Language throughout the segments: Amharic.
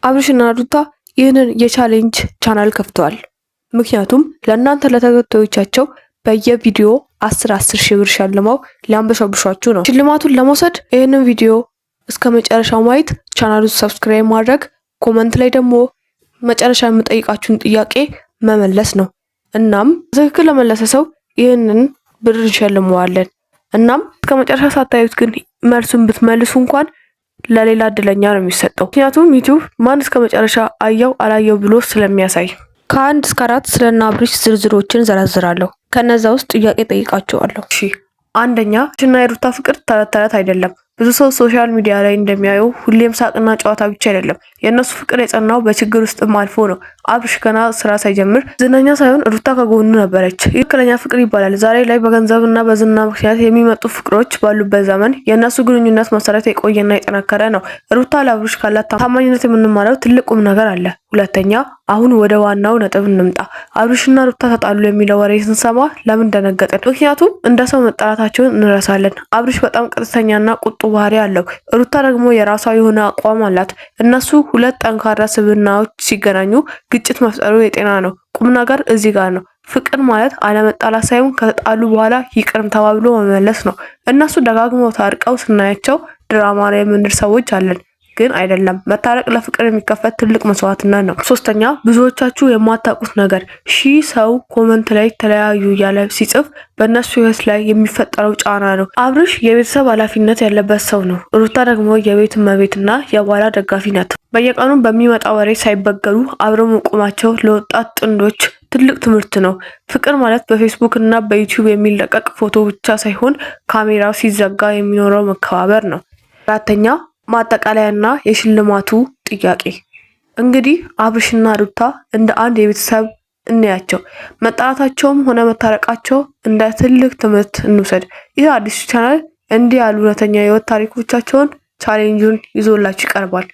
አብርሽና ሩታ ይህንን የ challenge channel ከፍተዋል። ምክንያቱም ለእናንተ ለተከታዮቻቸው በየቪዲዮ 10 10 ሺህ ብር ሸልመው ሊያንበሸብሿችሁ ነው። ሽልማቱን ለመውሰድ ይህንን ቪዲዮ እስከ መጨረሻው ማየት፣ ቻናሉን subscribe ማድረግ፣ comment ላይ ደግሞ መጨረሻ የምጠይቃችሁን ጥያቄ መመለስ ነው። እናም ትክክል ለመለሰ ሰው ይህንን ብር እንሸልመዋለን። እናም እስከ መጨረሻ ሳታዩት ግን መልሱን ብትመልሱ እንኳን ለሌላ እድለኛ ነው የሚሰጠው። ምክንያቱም ዩቲዩብ ማን እስከ መጨረሻ አየው አላየው ብሎ ስለሚያሳይ። ከአንድ እስከ አራት ስለነ አብርሽ ዝርዝሮችን ዘረዝራለሁ። ከነዛ ውስጥ ጥያቄ ጠይቃቸዋለሁ። እሺ፣ አንደኛ፣ እና የሩታ ፍቅር ተረት ተረት አይደለም። ብዙ ሰው social media ላይ እንደሚያየው ሁሌም ሳቅና ጨዋታ ብቻ አይደለም። የእነሱ ፍቅር የጸናው በችግር ውስጥም አልፎ ነው። አብርሽ ገና ስራ ሳይጀምር ዝነኛ ሳይሆን ሩታ ከጎኑ ነበረች። ትክክለኛ ፍቅር ይባላል። ዛሬ ላይ በገንዘብና በዝና ምክንያት የሚመጡ ፍቅሮች ባሉበት ዘመን የእነሱ ግንኙነት መሰረት የቆየና የጠነከረ ነው። ሩታ ለአብርሽ ካላት ታማኝነት የምንማረው ትልቅ ቁም ነገር አለ። ሁለተኛ፣ አሁን ወደ ዋናው ነጥብ እንምጣ። አብርሽና ሩታ ተጣሉ የሚለው ወሬ ስንሰማ ለምን ደነገጥን? ምክንያቱም እንደ ሰው መጣላታቸውን እንረሳለን። አብርሽ በጣም ቀጥተኛና ቁጡ ባህሪ አለው። ሩታ ደግሞ የራሷ የሆነ አቋም አላት። እነሱ ሁለት ጠንካራ ስብዕናዎች ሲገናኙ ግጭት መፍጠሩ የጤና ነው። ቁም ነገር እዚህ ጋር ነው። ፍቅር ማለት አለመጣላት ሳይሆን ከተጣሉ በኋላ ይቅርም ተባብሎ መመለስ ነው። እነሱ ደጋግመው ታርቀው ስናያቸው ድራማ ነው የምንል ሰዎች አለን። ግን አይደለም። መታረቅ ለፍቅር የሚከፈት ትልቅ መስዋዕትነት ነው። ሶስተኛ፣ ብዙዎቻችሁ የማታውቁት ነገር ሺህ ሰው comment ላይ ተለያዩ እያለ ሲጽፍ በእነሱ ህይወት ላይ የሚፈጠረው ጫና ነው። አብርሽ የቤተሰብ ኃላፊነት ያለበት ሰው ነው። ሩታ ደግሞ የቤት እመቤትና የባሏ ደጋፊ ናት። በየቀኑ በሚመጣ ወሬ ሳይበገሩ አብረው መቆማቸው ለወጣት ጥንዶች ትልቅ ትምህርት ነው። ፍቅር ማለት በፌስቡክ እና በዩቲዩብ የሚለቀቅ ፎቶ ብቻ ሳይሆን ካሜራው ሲዘጋ የሚኖረው መከባበር ነው። አራተኛ፣ ማጠቃለያና የሽልማቱ ጥያቄ። እንግዲህ አብርሽና ሩታ እንደ አንድ የቤተሰብ እንያቸው። መጣላታቸውም ሆነ መታረቃቸው እንደ ትልቅ ትምህርት እንውሰድ። ይህ አዲሱ ቻናል እንዲህ ያሉ እውነተኛ የህይወት ታሪኮቻቸውን challenge ኡን ይዞላችሁ ይቀርባል።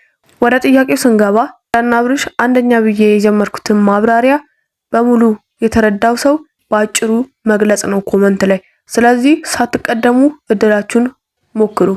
ወደ ጥያቄው ስንገባ እና አብርሽ አንደኛ ብዬ የጀመርኩትን ማብራሪያ በሙሉ የተረዳው ሰው በአጭሩ መግለጽ ነው comment ላይ። ስለዚህ ሳትቀደሙ እድላችሁን ሞክሩ።